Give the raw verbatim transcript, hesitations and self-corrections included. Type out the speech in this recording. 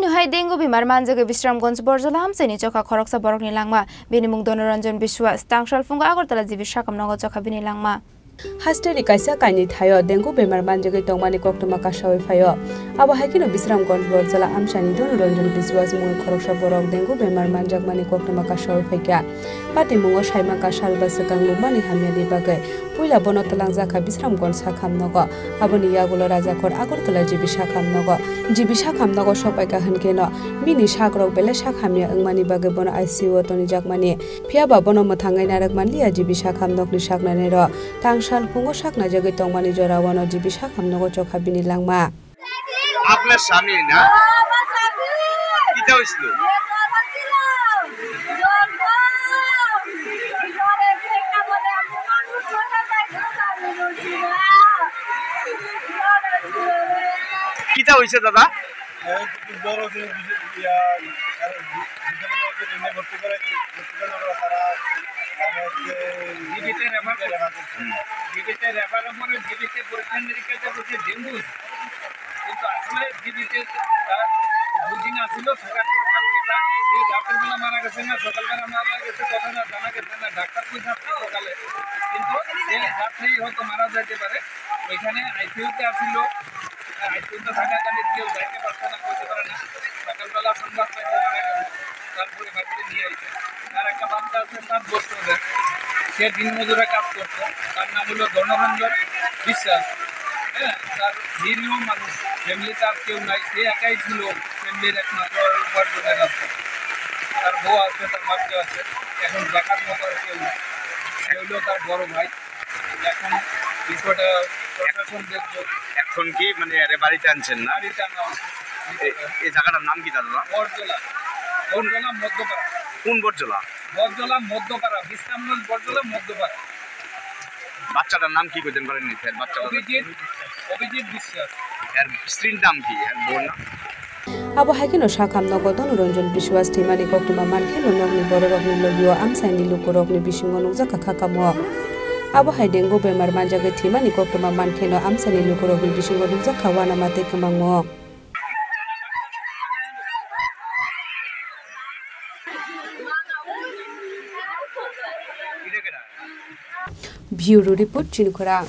Hai dengue bemar manjagwi Bisramganj Borjola amchaini chokha khoroksa borokni langma. Bini mung Donoranjan Biswas, tangsal phungo Agartala G B sakhamnogo chokha bini langma. Hasteni kaisa kainwi thaio dengue bemar manjagwi tongmani koktwma kasawi phaio. Abo hai kheno Bisramganj Borjola amchaini Donoranjan Biswas mungwi khoroksa borok dengue bemar manjakmani koktwma kasawi phaikha. Patimungo saimankha salba swkang nukmani hamyani bagwi. Puila bono twlangjakha Bisramganj sakhamnogo. Aboni yagulo rajakhor Agartala G B sakhamnogo. G B sakhamnogo sopaikha hwnkhe no bini sakrok belai sak hamya wngmani bagwi bono I C U o tonijakmani. Phiyaba bono mwthangwi narwk manliya G B sakhamnokni saknainairok. Tangsal phungo saknaijagwi tongmani jorao no G B sakhamnogo chokha bini langma. আপনার স্বামী না? কিতা হইছিল? কিতা হইছে দাদা? জিবিতে রেফার করছে। হুম। জিবিতে রেফার করে জিবিতে পরীক্ষা নিরীক্ষাতে বলছে ডেঙ্গু। কিন্তু আসলে জিবিতে তার দুদিন আসিল, থাকার পর কালকে তার, সে রাতের বেলা মারা গেছে না সকালবেলা মারা গেছে, কথা না জানা গেছে না, ডাক্তার কই থাকছে সকালে, কিন্তু সে রাত্রেই হয়তো মারা যাইতে পারে। ওইখানে আইসিইউতে আসিল, আইসিইউতে থাকাকালীন কেউ যাইতে পারছে না, করতে পারে না, সকালবেলা সংবাদ পাইছে মারা গেছে, তারপরে বাড়িতে নিয়ে আইছে। তার একটা বাচ্চা আছে সাত বছরের, সে দিনমজুরে কাজ করতো, তার নাম হলো ধনরঞ্জন বিশ্বাস। হ্যাঁ, তার নিরীহ মানুষ, ফ্যামিলিতে আর কেউ নাই, সে একাই ছিল ফ্যামিলির একমাত্র উপার্জনের রাস্তা। তার বউ আছে, তার বাচ্চা আছে, এখন দেখার মতো আর কেউ নাই। সে হলো তার বড় ভাই। এখন বিষয়টা প্রশাসন দেখবে। এখন কি মানে এরে বাড়িতে আনছেন না? বাড়িতে আনা হয়েছে। এ-, এই জায়গাটার নাম কি দাদা? বরজলা। বরজলা মধ্যপাড়া। কোন বরজলা? বরজলা মধ্যপাড়া, বিশ্রামগঞ্জ বরজলা মধ্যপাড়া। বাচ্চাটার নাম কি কইতেন পারেননি স্যার? বাচ্চাটার অভিজিৎ, অভিজিৎ বিশ্বাস। এর স্ত্রীর নাম কি? এর বউর নাম? Abo hai kheno sakhamnogo Donoranjan Biswas thwimani koktwma mankhe no nokni bororokni logio amchaini lukurokni bisingo nukjakha kha kamo. Abo hai dengue bemar manjagwi thwimani koktwma mankhe no amchaini lukurokni bisingo nukjakha uanama tei kwmangmung. Bureau Report, Chinikhorang.